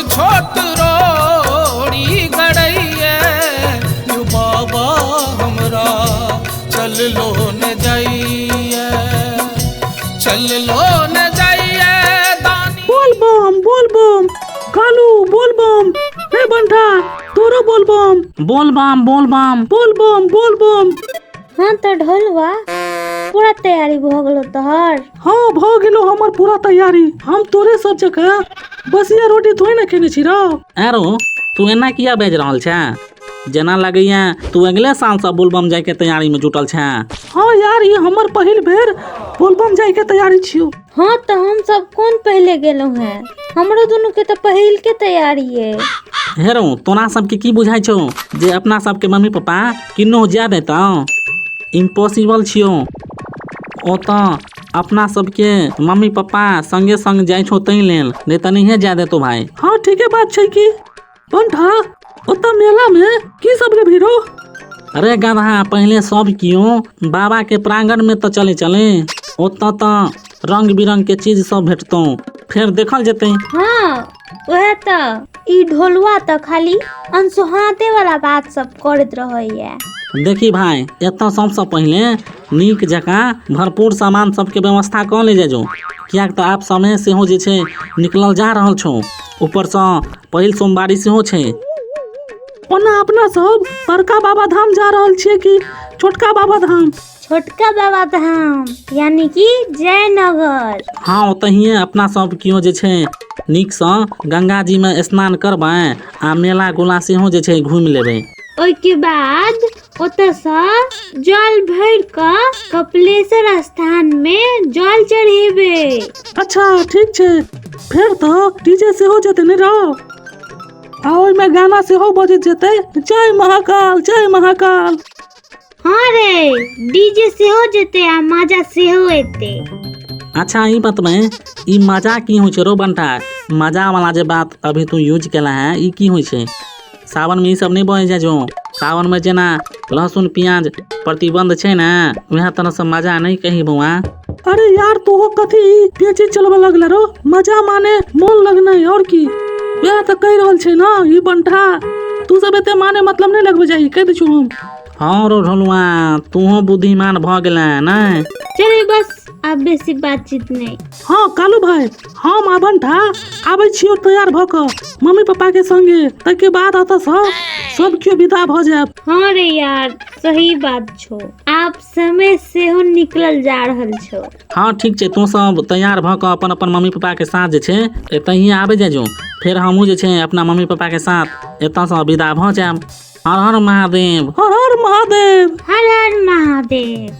छोट रोड़ी गड़ैये यौ बाबा हमरा चललो न जाइए, चललो न जाइए दानी। बोल बम बोल बम कालू बोल बम, हे बंठा तोरो बोल बम। बोल बम बोल बम बोल बम बोल बम। हाँ तऽ ढोलवा पूरा तैयारी भऽ गेलो तोहर? हाँ भऽ गेलो हमर पूरा तैयारी। हम तोरे सब जगह बसिया रोटी थोड़े ने खेने छी रौ। आरो तू एना किया बाजि रहल छे? जेना लगैया तू अगले साल से बोलबम जाय के तैयारी में जुटल छे। हाँ यार, ये हमर पहिल बेर बोलबम जाय के तैयारी छियो। हाँ तऽ हम सब कोन पहिले गेलहुँ हैं, हमरो दुनू के तऽ पहिल के तैयारी है। हे रौ, तोरा सबके की बुझाइ छौ जे अपना सबके मम्मी पापा किन्नो जाय देतौ? इम्पॉसिबल छियो। ओतऽ अपना सबके मम्मी पापा संगे संग जाइ छौ तै लेल, नहि तऽ नहिये जाय देतौ भाई। हाँ ठीके बात छै की बंठा, ओतऽ मेला में की सब लेबही रौ? अरे गधा, पहले सब कियो बाबा के प्रांगण में तऽ चले चले, ओतऽ तऽ रंग बिरंग के चीज सब भेटतौ, फेर देखल जेतै। हाँ वएह तऽ, ई ढोलुआ तऽ खाली अनसोहाँते वाला बात सब करैत रहैया। देखी भाई, एतऽ सबसँ पहिले नीक जकाँ भरपूर सामान सबके व्यवस्था कऽ ले जो, किएक तऽ आब समय सेहो जे छै निकलल जा रहल छौ, ऊपरसँ पहिल सोमवारी सेहो छै। ओना अपना सब बड़का बाबा धाम जा रहल छियै कि छोटका बाबा धाम? छोटका बाबा धाम यानी कि जयनगर। हाँ ओतहिए अपना सब कियो जे छै नीकसँ गंगा जी में स्नान करबै आ मेला गोला सेहो जे छै घूमि लेबै। ओहिके बाद ओतऽसँ जल भरि कऽ कपिलेश्वर स्थान में जल चढ़ेबै। अच्छा ठीक छै, फेर तऽ डीजे सेहो जेतै ने रौ, आ ओहिमे गाना सेहो बजैत जेतै, जय महाकाल जय महाकाल। हाँ रे, डीजे सेहो जेतै आ मजा सेहो एतै। अच्छा ई बतबै, ई मजा की होइ छै रौ बंटा? मजा वाला जे बात अभी तू यूज केला है, ई की होइ छै? सावन में ई सब नहीं बजै जाइ छौ। सावन में जेना लहसुन प्याज प्रतिबंध छै ने, वएह तरह से मजा नहीं कही बौआ। अरे यार तू कथी पेची चलबे लगले रो? मजा माने मोन लगनै और की, वएह तऽ कहि रहल छै ने ई बंठा। तू सब एते माने मतलब नहीं लगबे जाही, कहि दै छौ हम। हाँ रो ढोलुआ, तूहो बुद्धिमान भऽ गेलै नै? चले बस, आब बेसी बातचीत नहीं। हाँ कालू भाई, हम आ बंठा आबै छियौ तैयार भऽ कऽ मम्मी पापा के संगे, ताहिके बाद एतऽसँ सब केओ विदा भऽ जायब। हाँ रे यार, सही बात छौ, आब समय सेहो निकलल जा रहल छौ। हाँ ठीक छै, तू सब तैयार भऽ कऽ अपन अपन मम्मी पापा के साथ जे छै एतहिए आबै जाइ जो, फेर हमहूँ जे छै अपना मम्मी पापा के साथ एतऽसँ विदा भऽ जायब। हर हर महादेव। हर हर महादेव। हर हर महादेव।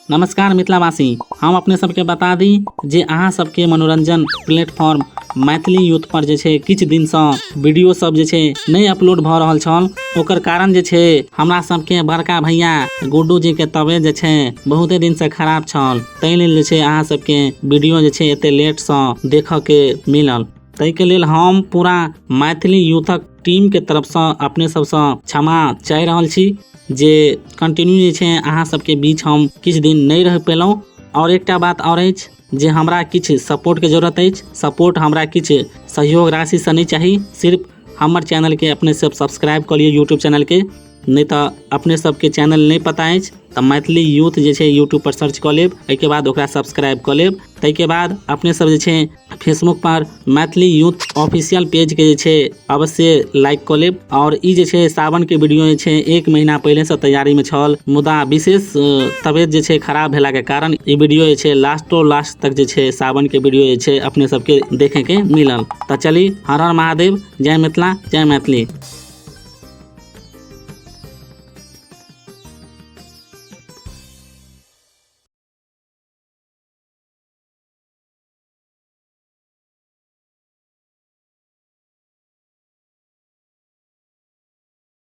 नमस्कार मिथिलावासी, हम अपने सबके बता दी जे अहाँ सबके मनोरंजन प्लेटफॉर्म मैथिली यूथ पर जे छै किछु दिनसँ वीडियो सब जे छै नहि अपलोड भऽ रहल छल। ओकर कारण जे छै हमरा सबके बड़का भैया गुड्डू जी के तबियत जे छै बहुते दिनसँ खराब छल, ताहि लेल जे छै अहाँ सबके वीडियो जे छै एते लेटसँ देखऽके मिलल। ताहिके लेल हम पूरा मैथिली यूथक टीमके तरफसँ अपने सबसँ क्षमा चाहि रहल छी जे कंटिन्यू जे छै अहाँ सबके बीच हम किछु दिन नहि रहि पेलहुँ। और एकटा बात और अछि जे हमरा किछु सपोर्टके जरूरत अछि, सपोर्ट हमरा किछु सहयोग राशिसँ नहि चाही, सिर्फ हमर चैनलके अपने सब सब्सक्राइब कऽ लिअ यूट्यूब चैनलके, नहि तऽ अपने सबके चैनल नहि पता अछि तऽ मैथिली यूथ जे छै यूट्यूब पर सर्च कऽ लेब, एहिके बाद ओकरा सब्सक्राइब कऽ लेब। ताहिके बाद अपने सब जे छै फेसबुक पर मैथिली यूथ ऑफिशियल पेज के जे छै अवश्य लाइक कऽ लेब। और ई जे छै सावन के वीडियो जे छै एक महीना पहिले से तैयारी में छल, मुदा विशेष तबियत जे छै खराब भेला के कारण ई वीडियो जे छै लास्टो लास्ट तक जे छै सावन के वीडियो जे छै अपने सबके देखे के मिलल। तऽ चली, हर हर महादेव, जय मिथिला, जय मैथिली।